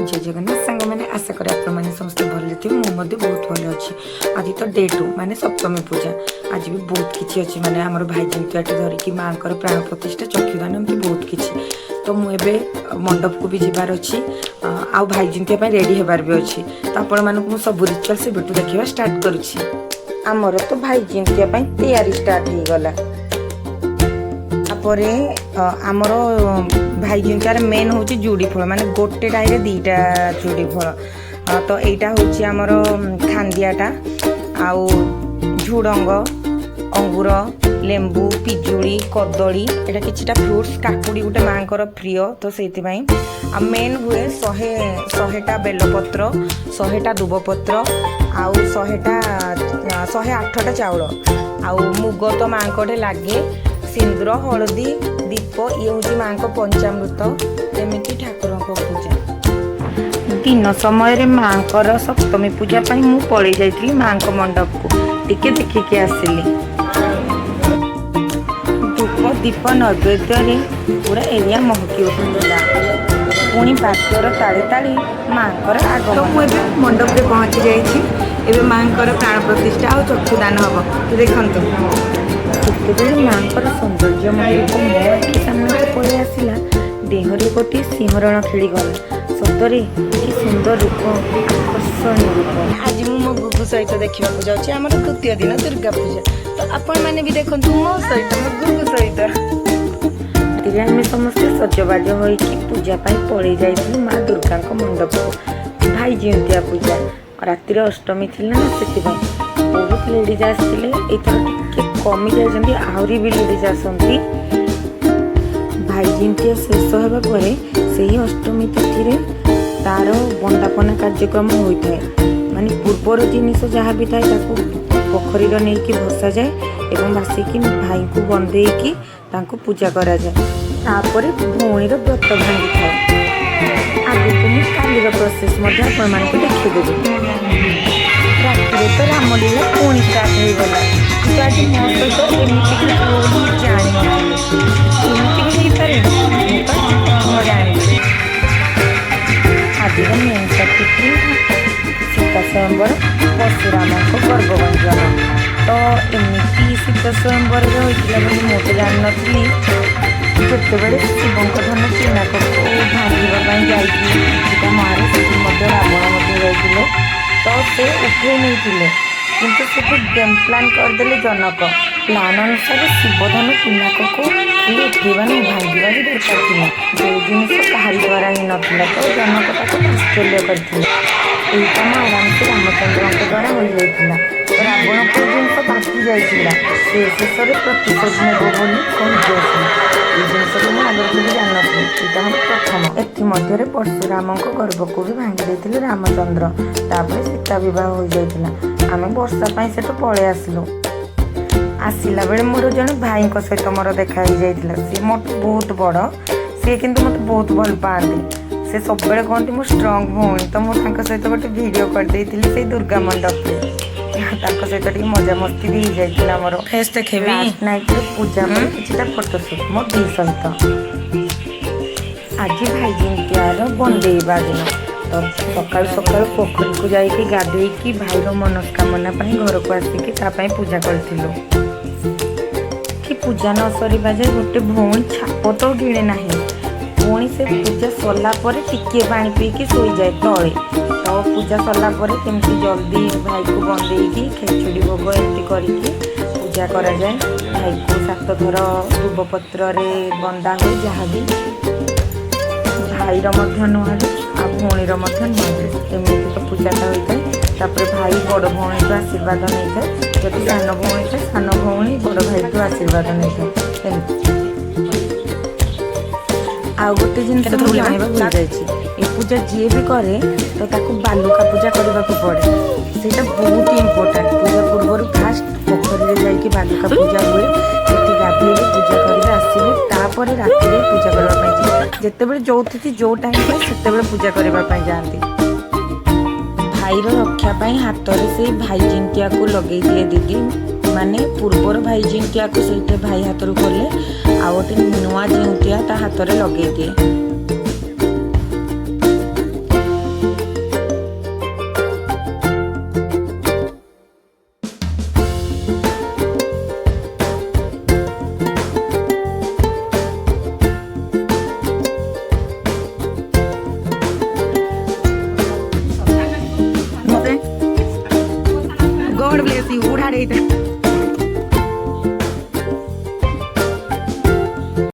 ଜୟ ଜଗନ୍ନାଥ ସାଙ୍ଗମାନେ। ଆଶା କରେ ଆପଣମାନେ ସମସ୍ତେ ଭଲରେ ଥିବେ। ମୁଁ ମଧ୍ୟ ବହୁତ ଭଲ ଅଛି। ଆଜି ତ ଡେ ଟୁ, ମାନେ ସପ୍ତମୀ ପୂଜା। ଆଜି ବି ବହୁତ କିଛି ଅଛି, ମାନେ ଆମର ଭାଇ ଜିନ୍ତିଆଠୁ ଧରିକି ମାଆଙ୍କର ପ୍ରାଣ ପ୍ରତିଷ୍ଠା, ଚକ୍ଷୁଦାନ, ଏମିତି ବହୁତ କିଛି। ତ ମୁଁ ଏବେ ମଣ୍ଡପକୁ ବି ଯିବାର ଅଛି ଆଉ ଭାଇ ଜିନ୍ତିଆ ପାଇଁ ରେଡ଼ି ହେବାର ବି ଅଛି। ତ ଆପଣମାନଙ୍କୁ ମୁଁ ସବୁ ରିଚୁଆଲ୍ସ ଏବେଠୁ ଦେଖିବା ଷ୍ଟାର୍ଟ କରୁଛି। ଆମର ତ ଭାଇ ଜିନ୍ତିଆ ପାଇଁ ତିଆରି ଷ୍ଟାର୍ଟ ହେଇଗଲା। ତାପରେ ଆମର ଭାଇ ଜିନ୍ତିଆର ମେନ୍ ହେଉଛି ଜୁଡ଼ି ଫଳ, ମାନେ ଗୋଟେ ଡାଇରେ ଦୁଇଟା ଜୁଡ଼ି ଫଳ। ତ ଏଇଟା ହେଉଛି ଆମର ଖାନ୍ଦିଆଟା ଆଉ ଝୁଡ଼ଙ୍ଗ, ଅଙ୍ଗୁର, ଲେମ୍ବୁ, ପିଜୁଳି, କଦଳୀ, ଏଇଟା କିଛିଟା ଫ୍ରୁଟ୍ସ। କାକୁଡ଼ି ଗୋଟେ ମାଆଙ୍କର ପ୍ରିୟ, ତ ସେଇଥିପାଇଁ। ଆଉ ମେନ୍ ହୁଏ 100ଟା ବେଲପତ୍ର, 100ଟା ଦୁବପତ୍ର ଆଉ 108ଟା ଚାଉଳ ଆଉ ମୁଗ ତ ମାଆଙ୍କଠେ ଲାଗେ। ସିନ୍ଦୁର, ହଳଦୀ, ଦୀପ, ଇଏ ହେଉଛି ମାଆଙ୍କ ପଞ୍ଚାମୃତ। ଏମିତି ଠାକୁରଙ୍କ ପୂଜା। ଦିନ ସମୟରେ ମାଆଙ୍କର ସପ୍ତମୀ ପୂଜା ପାଇଁ ମୁଁ ପଳେଇ ଯାଇଥିଲି ମାଆଙ୍କ ମଣ୍ଡପକୁ, ଟିକେ ଦେଖିକି ଆସିଲି। ଧୂପ, ଦୀପ, ନୈବେଦ୍ୟରେ ପୁରା ଏରିଆ ମହକି ଉଠୁଥିଲା। ପୁଣି ବାଦ୍ୟର ତାଳେ ତାଳେ ମାଆଙ୍କର ତ ଆଗମନ। ମୁଁ ଏବେ ମଣ୍ଡପରେ ପହଞ୍ଚି ଯାଇଛି। ଏବେ ମାଆଙ୍କର ପ୍ରାଣ ପ୍ରତିଷ୍ଠା ଆଉ ଚକ୍ଷୁଦାନ ହେବ, ତ ଦେଖନ୍ତୁ। ଯେତେବେଳେ ମାଆଙ୍କର ସୌନ୍ଦର୍ଯ୍ୟମୟ ରୂପ ମୋ ଆଖି ସାମ୍ନାକୁ ପଳେଇ ଆସିଲା, ଦେହରେ ଗୋଟିଏ ଶିହରଣ ଖେଳିଗଲା। ସତରେ କି ସୁନ୍ଦର ରୂପ, ଆକର୍ଷଣୀୟ ରୂପ। ଆଜି ମୁଁ ମୋ ଗୁଗୁ ସହିତ ଦେଖିବାକୁ ଯାଉଛି ଆମର ଦ୍ୱିତୀୟ ଦିନ ଦୁର୍ଗା ପୂଜା। ତ ଆପଣମାନେ ବି ଦେଖନ୍ତୁ ମୋ ସହିତ, ମୋ ଗୁଗୁ ସହିତ। ରାତିରେ ଆମେ ସମସ୍ତେ ସଜବାଜ ହୋଇକି ପୂଜା ପାଇଁ ପଳେଇ ଯାଇଥିଲୁ ମା ଦୁର୍ଗାଙ୍କ ମଣ୍ଡପକୁ। ଭାଇ ଜିଉନ୍ତିଆ ପୂଜା, ରାତିରେ ଅଷ୍ଟମୀ ଥିଲା ନା, ସେଥିପାଇଁ ବହୁତ ଲେଡ଼ିଜ୍ ଆସିଥିଲେ। ଏଇଥର ଟିକେ କମି ଯାଇଛନ୍ତି, ଆହୁରି ବି ଲେଡ଼ିଜ୍ ଆସନ୍ତି। ଭାଇ ଜିଉନ୍ତିଆ ଶେଷ ହେବା ପରେ ସେହି ଅଷ୍ଟମୀ ତିଥିରେ ତାର ବନ୍ଦାପନା କାର୍ଯ୍ୟକ୍ରମ ହୋଇଥାଏ। ମାନେ ପୂର୍ବର ଜିନିଷ ଯାହା ବି ଥାଏ, ତାକୁ ପୋଖରୀରେ ନେଇକି ଭସାଯାଏ ଏବଂ ଭାସିକି ଭାଇଙ୍କୁ ବନ୍ଦେଇକି ତାଙ୍କୁ ପୂଜା କରାଯାଏ। ତାପରେ ଭଉଣୀର ବ୍ରତ ଭାଙ୍ଗିଥାଏ। ଆଗକୁ ମୁଁ କାଲିର ପ୍ରୋସେସ୍ ମଧ୍ୟ ଆପଣମାନଙ୍କୁ ଦେଖେଇଦେବି। ରାତିରେ ତ ରାମଲୀଳା ପୁଣି ଷ୍ଟାର୍ଟ ହେଇଗଲା। କିନ୍ତୁ ଆଜି ମୋ ସହିତ ଏମିତି କିଛି ହେବ ବୋଲି ମୁଁ ଜାଣିନଥିଲି। ଏମିତି ବି ହେଇପାରେ, ମୁଁ ତ ଆଜି ପ୍ରଥମ ଜାଣିଲି। ଆଜିର ମେନ୍ ଟପିକ୍ ଥିଲା ସୀତା ସ୍ୱୟମ୍ବର, ପରଶୁରାମଙ୍କ ଗର୍ଭଗଞ୍ଜନ। ତ ଏମିତି ସୀତା ସ୍ୱୟମ୍ବରରେ ହୋଇଥିଲା ବୋଲି ମୁଁ ତ ଜାଣିନଥିଲି। ଯେତେବେଳେ ଶିବଙ୍କ ଧନୁ ପିନାକକୁ ଭାଙ୍ଗିବା ପାଇଁ ଯାଇଥିଲେ କିଛିଟା ମହାରିଷି ମଧ୍ୟ, ରାବଣ ମଧ୍ୟ ଯାଇଥିଲେ, ତ ସେ ଉଠେଇ ନେଇଥିଲେ। କିନ୍ତୁ ସେଠୁ ଗେମ୍ ପ୍ଲାନ୍ କରିଦେଲେ ଜନକ। ପ୍ଲାନ୍ ଅନୁସାରେ ଶିବଧନୁ ପିନାକକୁ ଖାଲି ଉଠେଇବା ନୁହେଁ, ଭାଙ୍ଗିବା ବି ଦରକାର ଥିଲା, ଯେଉଁ ଜିନିଷ କାହାରି ଦ୍ୱାରା ହେଇନଥିଲା। ତ ଜନକ ତାକୁ ତାତ୍ସଲ୍ୟ କରିଥିଲେ। ଏହି କାମ ଆରାମସେ ରାମଚନ୍ଦ୍ରଙ୍କ ଦ୍ୱାରା ହୋଇଯାଇଥିଲା। ତ ରାବଣକୁ ଏ ଜିନିଷ ବାଧି ଯାଇଥିଲା। ସେ ଶେଷରେ ପ୍ରତିଶୋଧ ନେବ ବୋଲି କହିକି ଆସିଲା। ଏଇ ଜିନିଷକୁ ମୁଁ ଆଗରୁ କେବେ ଜାଣିନଥିଲି, ଏଇଟା ମୋର ପ୍ରଥମ। ଏଥିମଧ୍ୟରେ ପରଶୁରାମଙ୍କ ଗର୍ଭକୁ ବି ଭାଙ୍ଗି ଦେଇଥିଲେ ରାମଚନ୍ଦ୍ର। ତାପରେ ସୀତା ବିବାହ ହୋଇଯାଇଥିଲା। ଆମେ ବର୍ଷା ପାଇଁ ସେଠୁ ପଳେଇ ଆସିଲୁ। ଆସିଲା ବେଳେ ମୋର ଜଣେ ଭାଇଙ୍କ ସହିତ ମୋର ଦେଖା ହେଇଯାଇଥିଲା। ସିଏ ମୋଠୁ ବହୁତ ବଡ଼, ସିଏ କିନ୍ତୁ ମୋତେ ବହୁତ ଭଲ ପାଆନ୍ତି। ସେ ସବୁବେଳେ କୁହନ୍ତି ମୁଁ ଷ୍ଟ୍ରଙ୍ଗ ଭଉଣୀ। ତ ମୁଁ ତାଙ୍କ ସହିତ ଗୋଟେ ଭିଡ଼ିଓ କରିଦେଇଥିଲି ସେଇ ଦୁର୍ଗା ମଣ୍ଡପରେ। ତାଙ୍କ ସହିତ ଟିକେ ମଜାମସ୍ତି ବି ହେଇଯାଇଥିଲା ମୋର। ଫେସ୍ ଦେଖେଇବି। ଲାଷ୍ଟ ନାଇଟ୍ରେ ପୂଜା ପରେ କିଛିଟା ଫଟୋସୁଟ୍ ମୋ ଦି ସହିତ। ଆଜି ଭାଇ ଜିନ୍ତିଆର ବନ୍ଦେଇବା ଦିନ। ତ ସକାଳୁ ସକାଳୁ ପୋଖରୀକୁ ଯାଇକି ଗାଧେଇକି ଭାଇର ମନସ୍କାମନା ପାଇଁ ଘରକୁ ଆସିକି ତା ପାଇଁ ପୂଜା କରିଥିଲୁ। କି ପୂଜା ନ ସରିବା ଯାଏ ଗୋଟେ ଭଉଣୀ ଛାପ ତ ଗିଳେ ନାହିଁ। ପୁଣି ସେ ପୂଜା ସରିଲା ପରେ ଟିକିଏ ପାଣି ପିଇକି ଶୋଇଯାଏ ତଳେ। ତ ପୂଜା ସରିଲା ପରେ କେମିତି ଜଲ୍ଦି ଭାଇକୁ ବନ୍ଦେଇକି ଖେଚୁଡ଼ି ଭୋଗ ଏମିତି କରିକି ପୂଜା କରାଯାଏ। ଭାଇକୁ ସାତ ଥର ଦୁବପତ୍ରରେ ବନ୍ଦା ହୁଏ। ଯାହା ବି ଭାଇର ମଧ୍ୟ ନୂଆ ଡ୍ରେସ୍ ଆଉ ଭଉଣୀର ମଧ୍ୟ ନୂଆ ଡ୍ରେସ୍, ଏମିତି ତ ପୂଜାଟା ହୋଇଥାଏ। ତାପରେ ଭାଇ ବଡ଼ ଭଉଣୀଠୁ ଆଶୀର୍ବାଦ ନେଇଥାଏ। ଯଦି ସାନ ଭଉଣୀ ଥାଏ, ସାନ ଭଉଣୀ ବଡ଼ ଭାଇଠୁ ଆଶୀର୍ବାଦ ନେଇଥାଏ, ଏମିତି। ଆଉ ଗୋଟେ ଜିନିଷ କେତେ ଥର ମୁଁ ବୁଲିବା? ଜାଣିବା ଭୁଲି ଯାଇଛି। ଏ ପୂଜା ଯିଏ ବି କରେ, ତ ତାକୁ ବାଲୁକା ପୂଜା କରିବାକୁ ପଡ଼େ। ସେଇଟା ବହୁତ ଇମ୍ପୋର୍ଟାଣ୍ଟ। ପୂଜା ପୂର୍ବରୁ ଫାଷ୍ଟ ପୋଖରୀରେ ଯାଇକି ବାଲୁକା ପୂଜା ହୁଏ। ସେଠି ଗାଧେଇବେ, ପୂଜା କରିବେ, ଆସିବେ, ତାପରେ ରାତିରେ ପୂଜା କରିବା ପାଇଁ ଯିବେ। ଯେତେବେଳେ ଯୋଉ ତିଥି, ଯୋଉ ଟାଇମ୍ ଥାଏ, ସେତେବେଳେ ପୂଜା କରିବା ପାଇଁ ଯାଆନ୍ତି। ଭାଇର ରକ୍ଷା ପାଇଁ ହାତରେ ସେଇ ଭାଇ ଜିନ୍ତିଆକୁ ଲଗେଇ ଦିଏ ଦିଦି। ମାନେ ପୂର୍ବର ଭାଇ ଜିନ୍ତିଆକୁ ସେଇଠି ଭାଇ ହାତରୁ ଖୋଲେ ଆଉ ଗୋଟେ ନୂଆ ଜିଉନ୍ତିଆ ତା ହାତରେ ଲଗେଇ ଦିଏ। ଗଡ୍ ବ୍ଲେସ୍ you, ବୁଢ଼ାଟେ ହେଇଥା।